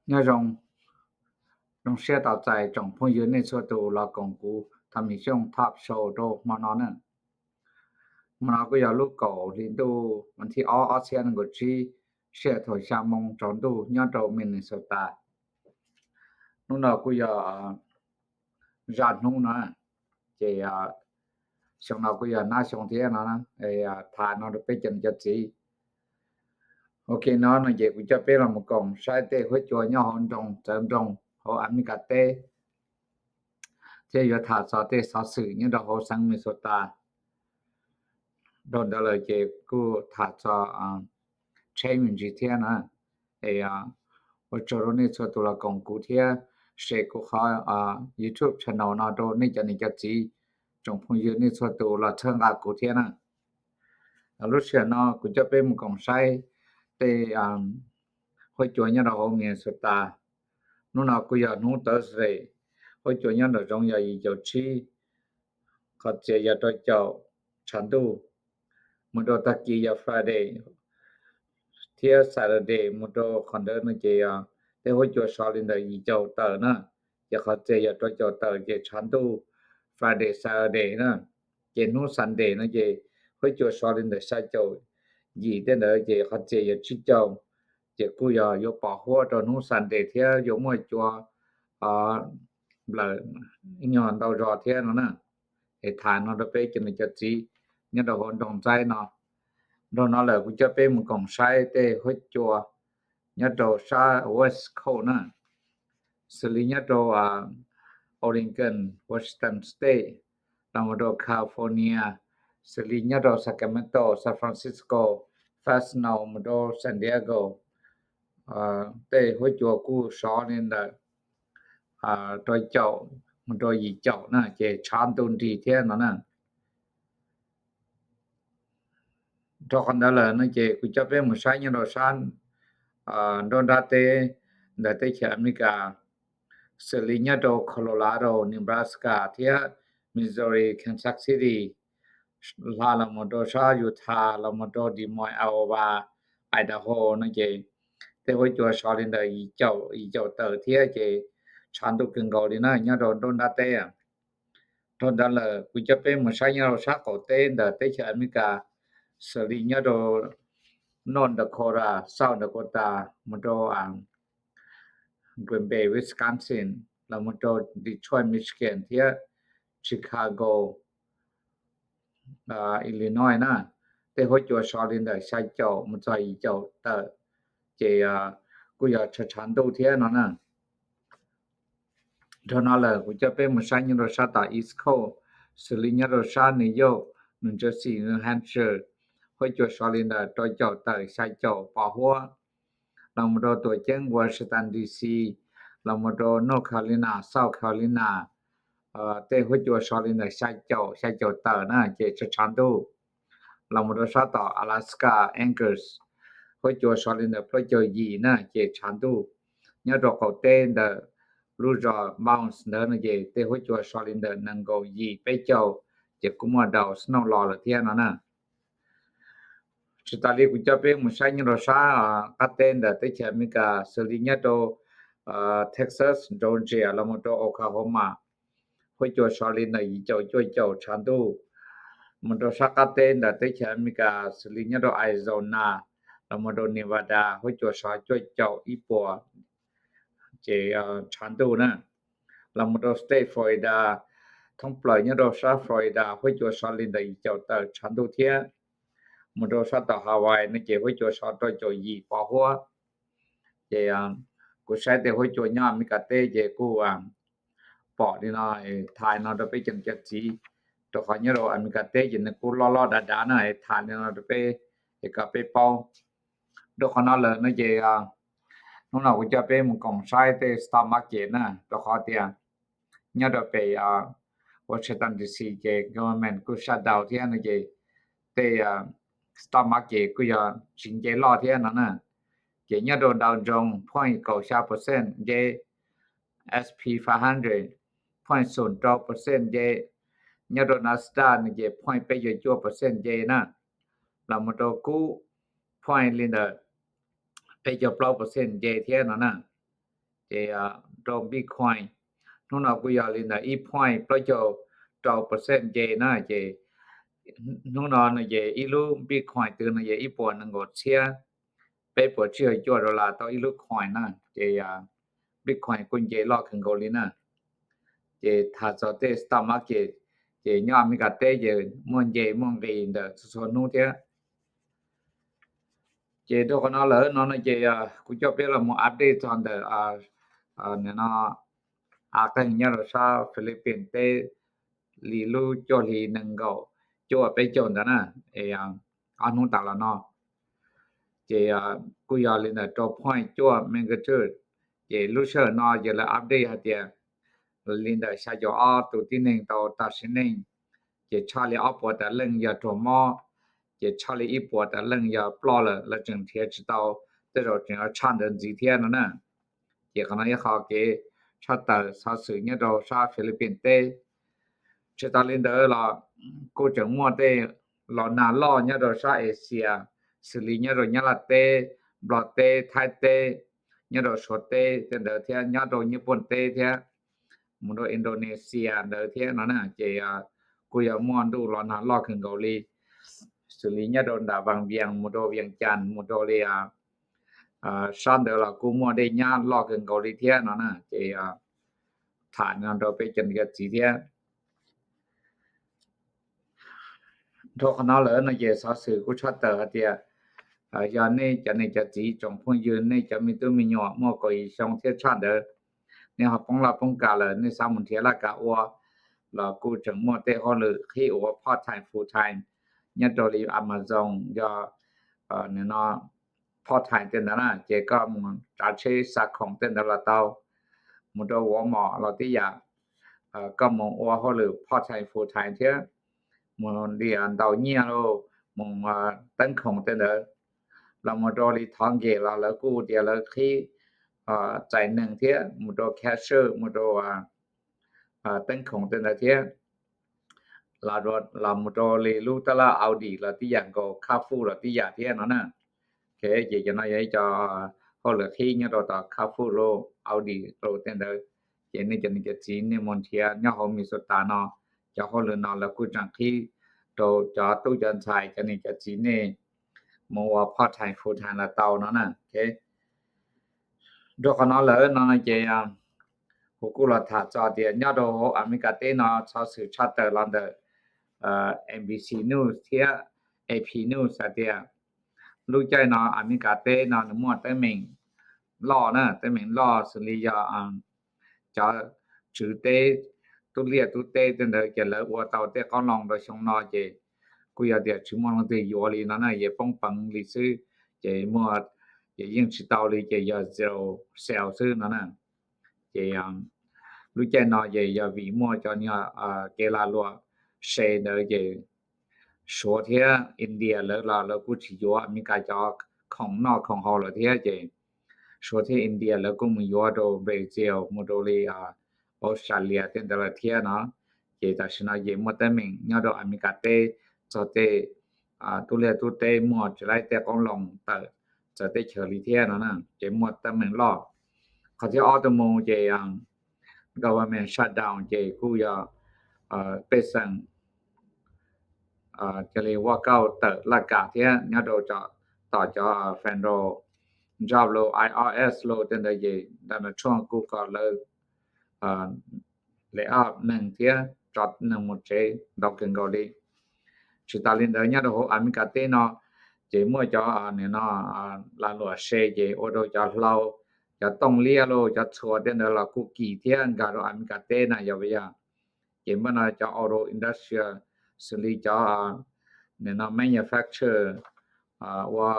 Nyob zoo, zoo siab tau txais tsoom phooj ywg nej txhua tus los koom kuv Thaj Mim Xyooj Top Show rau hmo no na. Hmo no kuj yog lub kaum hli ntuj vas thib ob ob txhiab nees nkaum tsib, sij hawm thaum xya moo tsaus ntuj nyob rau Minnesota. Hnub no kuj yog zaj hnub no, ces xyoo no kuj yog nab xyoo thiab no, tham no rau peb cov niam cov txiv. Ok, no no ces kuv coj peb los mus koom saib tej huab cua nyob hauv nroog txawv nroog hauv Amelikas teb, thiab yuav tham txog tej xov xwm nyob rau hauv xeev Minnesota. Dhau ntawd lawm ces kuj tham txog tsheb me ntsis thiab na. Es ua tsaug rau nej txhua tus los koom kuv thiab share kuv qhov YouTube channel no rau nej cov niam cov txiv, tsoom phooj ywg nej txhua tus los txhawb nqa kuv thiab na. Lub sij hawm no kuv coj peb mus koom saib tej huab cua nyob rau hauv Minnesota. Hnub no kuj yog hnub Thursday, huab cua nyob nram zoov yog yim caum tsib, qhov txias yog rau caum tshav ntuj, mus rau tag kis yog Friday thiab Saturday mus rau qhov ntawd no ces tej huab cua sov li ntawm yim caum tawm na, ces qhov txias yog rau caum tawm ces tshav ntuj Friday Saturday na. Ces hnub Sunday no ces huab cua sov li ntawm xya caum yim tej ntawd ces qhov txias yog tsib caum, ces kuj yog yuav pos huab rau hnub Sunday thiab yuav muaj cua nplawm ib nyuag ntau zog thiab no na. Es tham no rau peb cov niam cov txiv nyob rau hauv nroog Ntxaib no. Dhau no lawm kuv coj peb mus koom saib tej huab cua nyob rau sab West Coast na, xws li nyob rau Oregon, Washington State, los mus rau California, xws li nyob rau Sacramento, San Francisco, Fresno, mus rau San Diego, tej huab cua kuj sov li ntawm rau caum mus rau yim caum na, ces tshav ntuj nrig thiab no na. Dhau qhov ntawd lawm no ces kuv coj peb mus saib nyob rau sab nruab nrab teb ntawm teb chaws Amelikas, xws li nyob rau Colorado, Nebraska thiab Missouri, Kansas City, hla los mus rau sab Utah, los mus rau Des Moines, Iowa, Idaho no ces tej huab cua sov li ntawm yim caum tawm thiab ces tshav ntuj kawg nkaus li na nyob rau nruab nrab teb. Dhau ntawd lawm kuv coj peb mus saib nyob rau sab qaum teb ntawm teb chaws Amelikas, xws li nyob rau North Dakota, South Dakota, mus rau Green Bay, Wisconsin, los mus rau Detroit, Michigan thiab Chicago, Illinois na, tej huab cua sov li ntawm xya caum mus txog yim caum tawm, ces kuj yog tshav tshav ntuj thiab no na. Dhau no lawm kuv coj peb mus saib nyob rau sab tom East Coast, xws li nyob rau sab New York, New Jersey, New Hampshire, huab cua sov li ntawm rau caum tawm xya caum pos huab. Los mus rau tuam ceeb Washington D C, los mus rau North Carolina, South Carolina, tej huab cua sov li ntawm xya caum, xya caum tawm na ces tshav tshav ntuj. Los mus rau sab tom Alaska, Anchorage, huab cua sov li ntawm plaub caug yim na ces tshav ntuj. Nyob rau qaum teb ntawm lub zos Mounds ntawd no ces tej huab cua sov li ntawm nees nkaum yim peb caug, ces kuj muaj daus snow los lawm thiab no na. Tsis tas li kuv coj peb mus saib nyob rau sab qab teb ntawm teb chaws Amelikas, xws li nyob rau Texas, Georgia, los mus rau Oklahoma, huab cua sov li ntawm yim caum cuaj caum tshav ntuj. Mus rau sab qab teb ntawm teb chaws Amelikas, xws li nyob rau Arizona, los mus rau Nevada, huab cua sov cuaj caum ib puas, ces tshav ntuj na. Los mus rau state Florida, thoob plaws nyob rau sab Florida huab cua sov li ntawm yim caum tawm tshav ntuj thiab. Mus rau sab tom Hawaii no ces huab cua sov rau caum yim pos huab. Ces kuv saib tej huab cua nyob Amelikas teb ces kuj pom li no, tham no rau peb cov niam cov txiv, rau qhov nyob rau Amelikas teb ces nws kuj loj loj dav dav na, tham li no rau peb es kom peb paub. Rau qhov no lawm no ces hnub no kuv coj peb mus koom saib tej stock market na, rau qhov tias nyob rau pem Washington D C ces government kuj shutdown thiab no ces tej stock market kuj yog tsis nce loj thiab no na. Ces nyob rau Dow Jones point kaum xya percent nce, S P five hundred point xoom rau percent nce, nyob rau Nasdaq no ces point peb caug cuaj percent nce na, los mus rau kub point li ntawm peb caug plaub percent nce thiab no na. ces rau Bitcoin. Hnub no kuj yog li ntawm ib point plaub caug rau percent nce na, ces hnub no no ces ib lub Bitcoin twg no ces ib puas nees nkaum txhiab peb puas tsib caug cuaj dollar tau ib lub coin na, ces Bitcoin kuj nce loj kawg nkaus li na. Ces tham txog tej stock market ces nyob Amelikas teb ces muaj nce muaj nqis ntawm txhua txhua hnub thiab. Ces rau qhov no lawm no no ces kuv coj peb los mus update txog ntawm no, av qeeg nyob rau sab Philippines teb li lub cuaj hli nees nkaum cuaj peb caug ntawd na, ob hnub tas los no. Ces kuj yog li ntawm rau point cuaj magnitude. Ces lub sij hawm no ces lawv update hais tias li ntawm xya caum ob tus tib neeg tau tag sim neej, ces tshaj li ob puas tawm leej yog raug mob, ces tshaj li ib puas tawm leej yog ploj lawm, lawv tseem nrhiav tsis tau tej zaum tseem yuav tshaj ntawd ntxiv thiab no na. Ces qhov no ib qho kev tshaj tawm xov xwm nyob rau sab Philippines teb. Tsis tas li ntawd los kuj tseem muaj tej los nag loj nyob rau sab Asia, xws li nyob rau Nyab Laj teb, Nplog teb, Thaib teb, nyob rau Suav teb tej ntawd thiab nyob rau Nyij Pooj teb thiab mus rau Indonesia ntawd thiab no na. Ces kuj yog muaj ntuj los nag loj kawg nkaus li, xws li nyob rau nram Vaj Vias mus rau Vias Cas mus rau li sab ntawd los kuj muaj dej nyab loj kawg nkaus li thiab no na. Ces tham no rau peb cov niam cov txiv thiab. Dhau qhov no lawm no ces xov xwm kuj tshaj tawm hais tias yog nej cov niam cov txiv tsoom phooj ywg nej cov me tub me nyuam muaj kaum yim xyoo thiab tshaj ntawd, nej ho poob laj poob kam lawm nej xav mus nrhiav laj kam ua los kuj tseem muaj tej hauj lwm qhib ua part time full time nyob rau li Amazon yog no part time tej ntawd na, ces koj mus tsav tsheb xa khoom tej ntawd los tau, mus rau Walmart los tib yam, koj mus ua hauj lwm part time full time thiab, mus li ntaus nyiaj los mus teeb khoom tej ntawd, los mus rau li thov nkem los lawv kuj tias lawv qhib txais neeg thiab, mus rau cashier mus rau teeb khoom tej ntawd thiab, los mus rau li lub tab laj Aldi los tib yam nkaus, Carrefour los tib yam thiab no na. Ces cov no yog ib co hauj lwm qhib nyob rau tom Carrefour los Aldi los tej ntawd. Ces nej cov niam cov txiv nej mus nrhiav nyob hauv Minnesota no, cov hauj lwm no lawv kuj tseem qhib rau cov tub cov ntxhais cov niam cov txiv nej mus ua part time full time los tau no na. Rau qhov no lawm no ces kuv kuj los tham txog tias nyob rau hauv Amelikas teb no xov xwm tshaj tawm los ntawm NBC News thiab AP News hais tias lub caij no Amelikas teb no nws muaj teeb meem loj na, teeb meem loj xws li yog cov tswv teb, tub liaj tub teb tej ntawd ces lawv ua tau tej qoob loo rau xyoo no ces kuj yog tias tsis muaj leej twg yuav li no na, yeej poob peev li xwb, ces muaj, ces yeej tsis tau li ces yog zero sales xwb no na. Ces lub caij no ces yog vim muaj cov niag kev lag luam se ntawd ces Suav thiab India lawv los lawv kuj tsis yuav Amelikas cov khoom noj khoom haus lawm thiab ces Suav thiab India lawv kuj mus yuav rau Brazil mus rau li Australia tej ntawd lawm thiab no. Ces tam sim no ces muaj teeb meem nyob rau Amelikas teb txog tej tub liaj tub teb muaj tsis laib tej qoob loo tawm txawv teb chaws li thiab no na, ces muaj teeb meem loj. Qhov thib ob tuaj mus ces government shutdown ces kuj yog pej xeem cia li walk out tawm laj kam thiab nyob rau tom cov federal job los IRS los tej ntawd ces Donald Trump kuj kom lawv lay off neeg thiab tso neeg mus tsev ntau kawg nkaus li. Tsis tas li ntawd nyob rau hauv Amelikas teb no ces muaj cov nim no lag luam se ces ua rau cov hlau, cov tooj liab los cov txhuas tej ntawd los kuj kis thiab nkag rau Amelikas teb na yog puas yog. Ces npaj no cov auto industry xws li cov nim no manufacture ua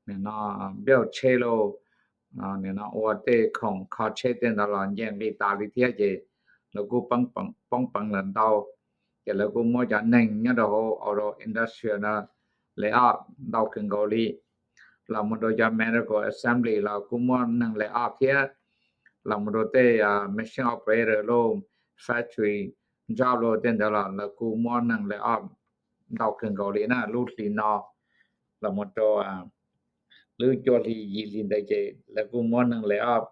nim no build tsheb los nim no ua tej khoom kho tsheb tej ntawd los nce nqis tas li thiab ces lawv kuj poob peev lawm ntau. Ces lawv kuj muab cov neeg nyob rau hauv auto industry no lay off ntau kawg nkaus li. Los mus rau cov medical assembly los kuj muab neeg lay off thiab. Los mus rau tej machine operator los factory job los tej ntawd los lawv kuj muab neeg lay off ntau kawg nkaus li na lub hli no. Los mus rau lub cuaj hli yim hli ntawd ces lawv kuj muab neeg lay off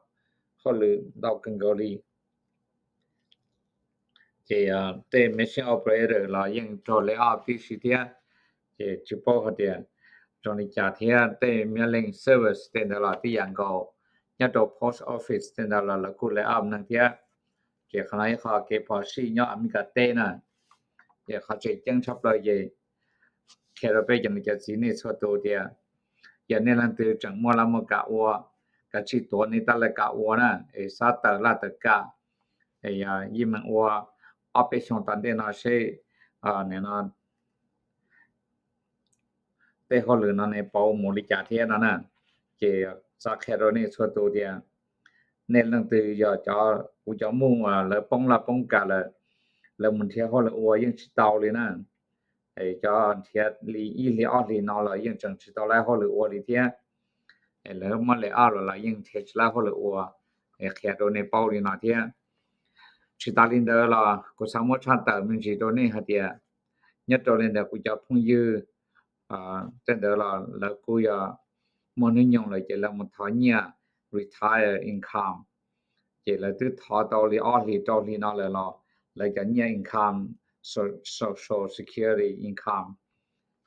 hauj lwm ntau kawg nkaus li. Ces tej machine operator los yeej raug lay off tib si thiab. Ces tsis paub hais tias zoo li cas thiab. Tej mailing service tej ntawd los tib yam nkaus, nyob rau post office tej ntawd los lawv kuj lay off neeg thiab. Ces qhov no ib qho kev phom sij nyob Amelikas teb na. Ces qhov tseem ceeb tshaj plaws ces qhia rau peb cov niam cov txiv nej txhua tus tias yog nej leej twg tseem muaj laj muaj kam ua, kav tsij tuav nej tab laj kam ua na, es xav tawm laj tawm kam, es yij meem ua ob peb xyoo tom ntej no seb tej hauj lwm no nej puas mus li cas thiab no na. Ces xav qhia rau nej txhua tus tias nej leej twg yog cov, kuv cov muj lawv poob laj poob kam lawm, lawv mus nrhiav hauj lwm ua yeej tsis tau li na. Cov nrhiav li ib hlis ob hlis no los yeej tseem tsis tau laj hauj lwm ua li thiab. Lawv muab lay off los los yeej nrhiav tsis laj hauj lwm ua, qhia rau nej paub li no thiab. Tsis tas li ntawd los kuv xav muab tshaj tawm me ntsis rau nej hais tias nyob rau li ntawd kuv cov phooj ywg tej ntawd los lawv kuj yog muaj hnub nyoog lawm ces lawv mus thov nyiaj retire income. Ces lawv twb thov tau li ob hlis rau hlis no lawm los lawv cov nyiaj income, social security income,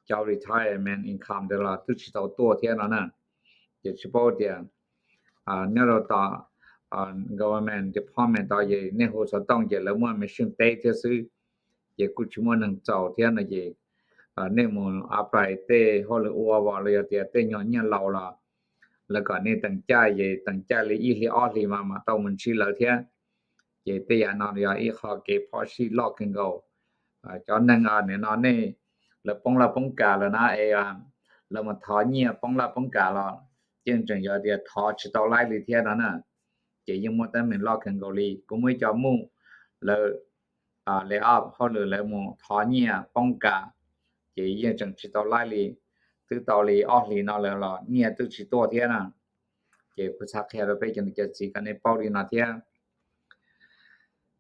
cov retirement income ntawd los twb tsis tau tuaj thiab no na. Ces tsis paub tias nyob rau tom government department tod ces nej hu xov tooj ces lawv muaj machine teb thiab xwb, ces kuj tsis muaj neeg txaus thiab no ces nej mus apply tej hauj lwm ua los yog tias tej nyuag nyiaj laus los lawv kom nej teem caij ces teem caij li ib hlis ob hlis mas mam tau mus ntsib lawv thiab. Ces tej yam no yog ib qho kev phom sij loj kawg nkaus. Cov neeg nim no nej lawv poob laj poob kam lawm na es lawv mus thov nyiaj poob laj poob kam los yeej tseem yog tias thov tsis tau laib li thiab no na. Ces yeej muaj teeb meem loj kawg nkaus li. Kuv muaj ib co muj lawv lay off hauj lwm lawv mus thov nyiaj poob kam, ces yeej tseem tsis tau laib li, twb tau li ob hlis no lawm los nyiaj twb tsis tuaj thiab na. Ces kuv xav qhia rau peb cov niam cov txiv kom nej paub li no thiab.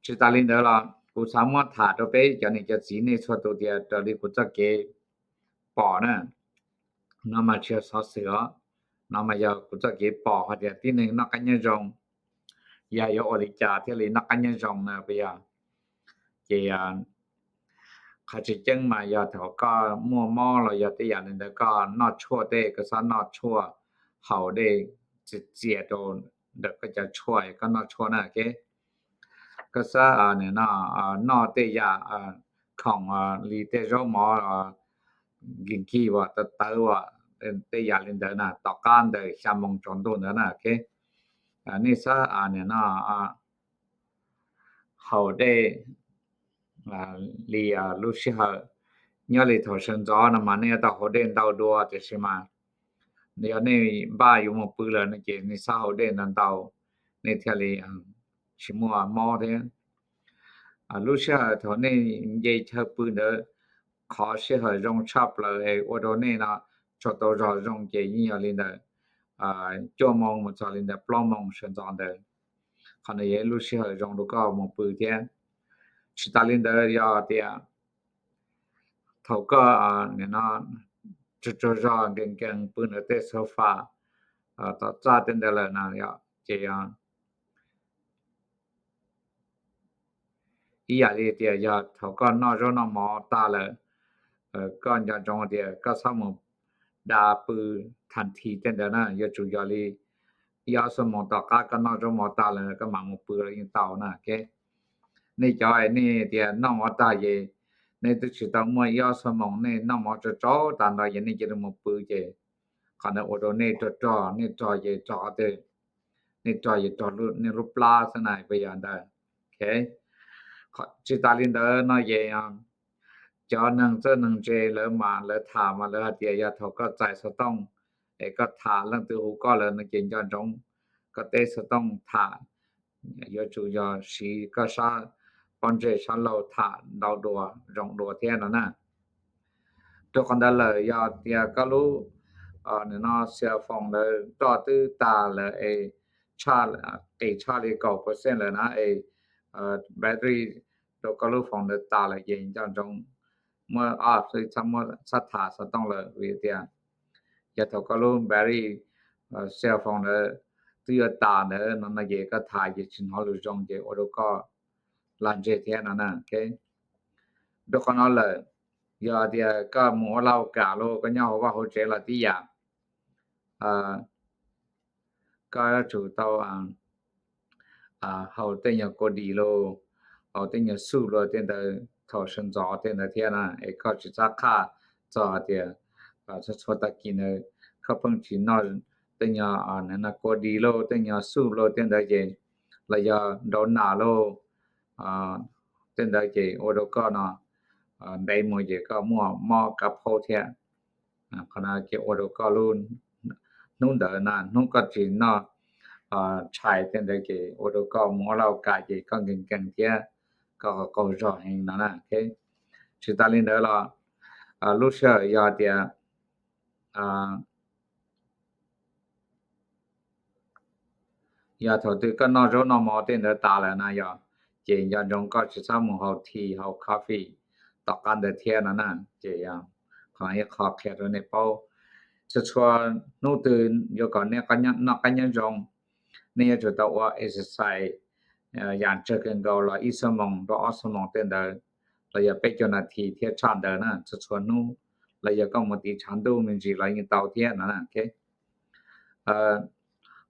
Tsis tas li ntawd los kuv xav muab tham rau peb cov niam cov txiv nej txhua tus tias raws li kuv txoj kev pom na, no mas tsis yog xov xwm os, no mas yog kuv txoj kev pom hais tias tib neeg noj qab nyob zoo, yog yuav ua li cas thiaj li noj qab nyob zoo na puas yog? Ces qhov tseem ceeb mas yog thaum koj muaj mob los yog tej yam li ntawd koj noj tshuaj tej, koj xav noj tshuaj haus dej txias txias rau ntawm koj cov tshuaj koj noj tshuaj na, ok. Koj xav noj tej yam khoom li tej zaub mov, nkig nkig uas tawv tawv uas tej yam li ntawd na tom qab ntawm xya moo tsaus ntuj ntawd na, ok. Nej xav nim no haus dej li lub sij hawm nyob li thaum sawv ntxov no mas nej yuav tau haus dej ntau dua, tiam sis mas yog nej npaj yuav mus pw lawm no ces nej xav haus dej ntau ntau, nej thiaj li tsis muaj mob thiab. Lub sij hawm thaum nej nce chaw pw ntawd, qhov sij hawm zoo tshaj plaws es ua rau nej no tsaug tau zog zoo ces yeej yog li ntawm cuaj moo mus txog li ntawm plaub moo sawv ntxov ntawd. Qhov no yog ib lub sij hawm zoo rau koj mus pw thiab. Tsis tas li ntawd yog tias thaum koj nim no tsaug tsaug zog nkees nkees pw ntawm tej sofa tom txaj tej ntawd lawm na, ces ib yam li tias yog thaum koj noj zaub noj mov tag lawm, koj nco ntsoov tias koj txhob mus da pw thas thi tej ntawd na, yuav tsum yog li ib ob xuab moos tom qab koj noj zaub mov tag lawm koj mam mus pw los yeej tau na, ok. Nej cov nej tias noj mov tag ces nej twb tsis tau muaj ib ob xuab moos, nej noj mov tsau tsau tag nrho ces nej cia li mus pw ces qhov ntawd ua rau nej rog rog, nej rog ces rog qhov twg? Nej rog ces rog nej lub plab xwb na, puas yog ntawd? Ok. Tsis tas li ntawd no ces cov neeg txawj neeg ntse lawv mas lawv tham mas lawv hais tias yog thaum koj txais xov tooj es koj tham leej twg hu koj lawm no ces nco ntsoov koj teb xov tooj tham, yuav tsum yog siv koj sab pob ntseg sab laug tham ntau dua zoo dua thiab no na. Rau qhov ntawd lawm yog tias koj lub nim no cell phone ntawd roj twb tag lawm es tshaj, qis tshaj li kaum percent lawm na es battery rau koj lub phone ntawd tas lawm ces nco ntsoov muab off, txhob muab, txhob tham xov tooj lawm vim tias yog thaum koj lub battery cell phone ntawd twb yuav tas ntawd no no ces koj tham ces tsis hnov lus zoo ces ua rau koj lag ntseg thiab no na. Rau qhov no lawm, yog tias koj mus ua laj ua kam los koj nyob hauv vaj hauv tsev los tib yam, koj yuav tsum tau haus tej nyuag kua dis los, haus tej nyuag soup los tej ntawd thaum sawv ntxov tej ntawd thiab na, es koj tsis txhob qhaj txog hais tias txhua txhua tag kis ntawd koj pheej tsis noj tej nyuag kua dis los tej nyuag soup los tej ntawd ces, los yog nrau nas los tej ntawd ces ua rau koj no ntev mus ces koj muaj mob kab phaub thiab. Qhov no ces ua rau koj lub hnub ntawd na hnub koj tsis noj tshais tej ntawd ces ua rau koj mus ua laj ua kam ces koj nkees nkees thiab koj qaug zog heev no na. Tsis tas li ntawd los lub sij hawm yog tias yog thaum twg koj noj zaub noj mov tej ntawd tas lawm na yog, ces nco ntsoov koj tsis txhob mus haus tea haus coffee tom qab ntawd thiab no na. Ces qhov no ib qho qhia rau nej paub. Txhua txhua hnub twg yuav kom nej noj qab nyob zoo, nej yuav tsum tau ua exercise yam tsawg kawg nkaus los ib xuab moos rau ob xuab moos tej ntawd, los yog peb caug nas this thiab tshaj ntawd na txhua txhua hnub, los yog koj mus tiv tshav ntuj me ntsis los yeej tau thiab no na.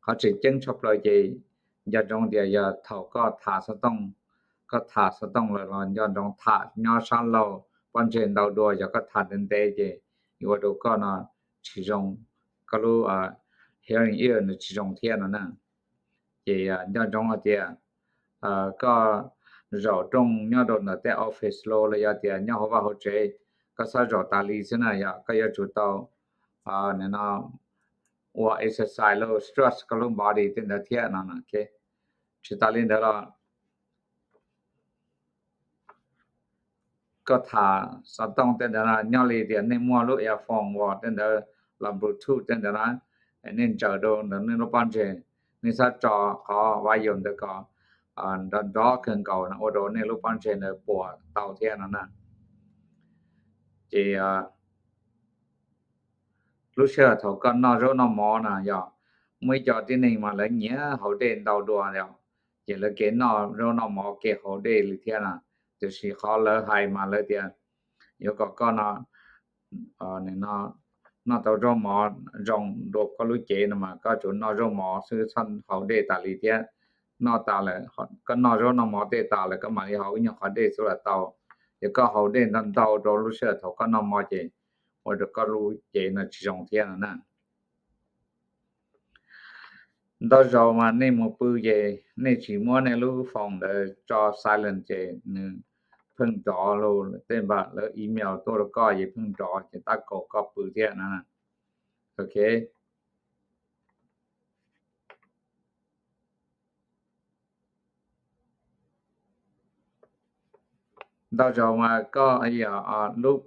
Qhov tseem ceeb tshaj plaws ces nco ntsoov tias yog thaum koj tham xov tooj, koj tham xov tooj lawm los nco ntsoov tham nyob sab laug pob ntseg ntau dua, yog koj tham ntev ntev ces yuav ua rau koj no tsis zoo, koj lub hearing ear nws tsis zoo thiab no na. Ces nco ntsoov hais tias koj zaum rooj nyob rau ntawm tej office los los yog tias nyob hauv vaj hauv tsev, koj xav zaum tas li xwb na yog koj yuav tsum tau ua exercise los stretch koj lub body tej ntawd thiab no. Tsis tas li ntawd los koj tham xov tooj tej ntawd no nyob li tias nej muaj lub earphone uas tej ntawd los Bluetooth tej ntawd na, nej ntsaws rau ntawm nej lub pob ntseg, nej xav tso qhov volume ntawd kom nrov nrov kawg nkaus no ua rau nej lub pob ntseg ntawd puas tau thiab no na. Ces lub sij hawm thaum koj noj zaub noj mov na yog muaj ib co tib neeg mas lawv nyiam haus dej ntau dua yom, ces lawv kev noj zaub noj mov kev haus dej li thiab na. Tiam sis qhov lawv hais mas lawv tias yuav kom koj no noj tau zaub mov zoo dua koj lub cev no mas koj tsum noj zaub mov xwb txhob haus dej tas li thiab. Noj tas lawm, koj noj zaub noj mov tej tas lawm koj mam li haus ib nyuag qhov dej xwb los tau. Yog koj haus dej ntau ntau rau lub sij hawm thaum koj noj mov ces ua rau koj lub cev no tsis zoo thiab no na. Ntau zaus mas nej mus pw ces nej tsis muab nej lub phone ntawd tso silent ces nws pheej nrov los tej npam lawv email tuaj rau koj ces pheej nrov ces tab kaum koj pw thiab no. Ok. Ntau zaus mas koj lub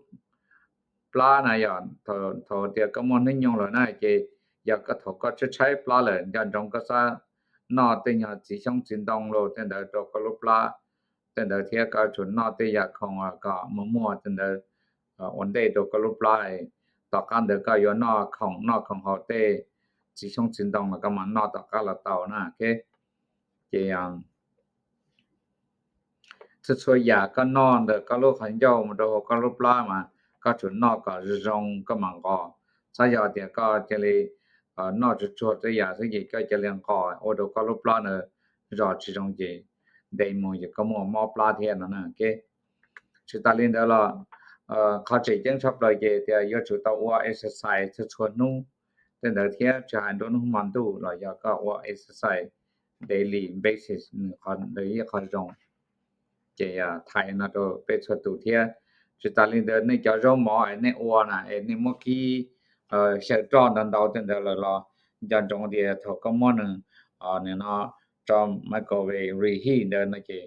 plab na yog thaum tias koj muaj hnub nyoog lawm na ces yog koj thaum koj tshaib tshaib plab lawm nco ntsoov koj xav noj tej nyuag txiv xyoob txiv ntoo los tej ntawd rau koj lub plab tej ntawd thiab koj tsum noj tej yam khoom kom muaj muaj tej ntawd ua ntej rau koj lub plab. Tom qab ntawd koj yuav noj khoom noj khoom haus tej txiv xyoob txiv ntoo los koj mam noj tom qab los tau na. Ces txhua txhua yam koj noj ntawm koj lub qhov ncauj mus rau hauv koj lub plab mas koj tsum noj kom zoo zoo koj mam nqos. Txhob yog tias koj cia li noj tsuag tsuag tej yam xwb ces koj cia li nqos ua rau koj lub plab ntawd zog tsis zoo ces ntev mus ces koj muaj mob plab thiab no na. Tsis tas li ntawd los qhov tseem ceeb tshaj plaws ces tias yuav tsum tau ua exercise txhua txhua hnub tej ntawd thiab tsis hais nruab hnub hmo ntuj los yog koj ua exercise daily basis nws qhov ntawd ib qho zoo. Ces thaiv no rau peb txhua tus thiab. Tsis tas li ntawd nej cov zaub mov es nej ua na es nej muab kib xyaw roj ntau ntau tej ntawd lawm los nco ntsoov tias thaum koj muab nws no tso microwave reheat ntawd no ces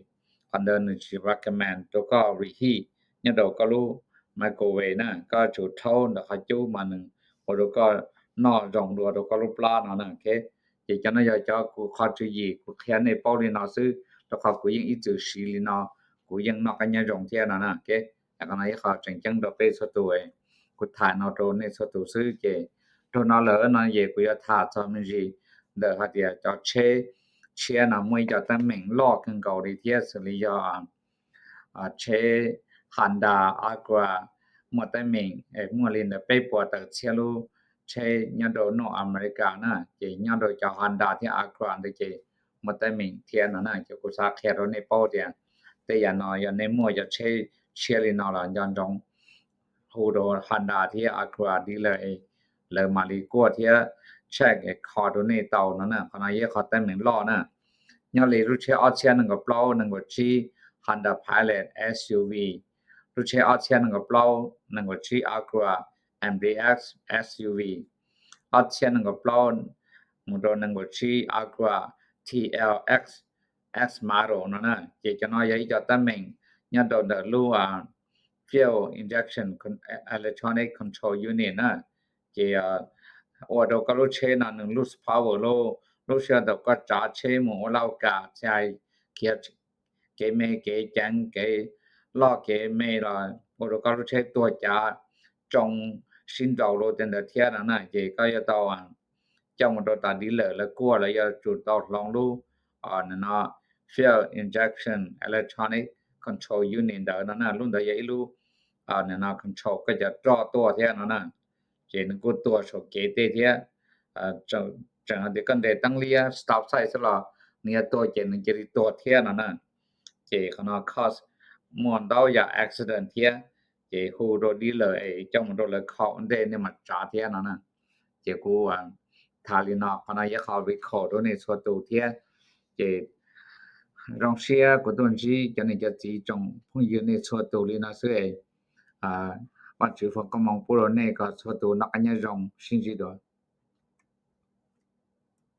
qhov ntawd nws tsis recommend rau koj reheat nyob rau koj lub microwave na. Koj tsum rhaub ntawm qhov cub mas nws ua rau koj noj zoo dua rau koj lub plab no na. Ces cov no yog cov kuv qhov tswv yim kuv qhia nej paub li no xwb rau qhov kuv yeej ib txwm siv li no, kuv yeej noj qab nyob zoo thiab no na. Qhov no ib qho tseem ceeb rau peb txhua tus, kuv tham no rau nej txhua tus xwb ces raug no lawm no ces kuv yuav tham txog me ntsis ntawm hais tias cov tsheb tshiab no muaj ib co teeb meem loj kawg nkaus li thiab xws li yog tsheb Honda Acura muaj teeb meem muaj li ntawm peb puas tawm txhiab lub tsheb nyob rau North America na, ces nyob rau cov Honda thiab Acura ntawd ces muaj teeb meem thiab no na. Ces kuv xav qhia rau nej paub tias tej yam no yog nej muaj cov tsheb tshiab li no los nco ntsoov hu rau Honda thiab Acura dealer, lawv mam li kuaj thiab check kho rau nej tau no na. Qhov no yog qhov teeb meem loj na. Nyob li lub tsheb ob txhiab nees nkaum plaub nees nkaum tsib Honda Pilot S U V, lub tsheb ob txhiab nees nkaum plaub nees nkaum tsib Acura M D X S U V, ob txhiab nees nkaum plaub mus rau nees nkaum tsib Acura T L X X model no na. Ces cov no yog ib co teeb meem nyob rau ntawm lub fuel injection electronic control unit na. Ces ua rau koj lub tsheb no nws lose power lauj, lub sij hawm ntawd koj tsav tsheb mus ua lauj kav txhais kiag kev me kev ceev kev loj kev me los ua rau koj lub tsheb tuag cav tsoo sib nraus lawm tej ntawd thiab no na. Ces koj yuav tau coj mus rau tom dealer lawv kuaj, lawv yuav tsum tau hloov lub no fuel injection electronic control unit ntawd no na. Lub ntawd yog ib lub no control koj cov roj tuaj thiab no na. Ces nws kuj tuag saum kev tej thiab. Tseem hais tias koj nres teeb liab stop sign xwb los nws yuav tuag ces nws cia li tuag thiab no na. Ces qhov no cause muaj ntau yam accident thiab. Ces hu rau dealer es coj mus rau lawv kho ua ntej nej mam tsav thiab no na. Ces kuv tham li no, qhov no yog qhov recall rau nej txhua tus thiab. Ces zoo siab kuv tuaj ntsib cov niam cov txiv tsoom phooj ywg nej txhua tus li no xwb. Vajtswv foom koob hmoov pub rau nej kom txhua tus noj qab nyob zoo, sib ntsib dua.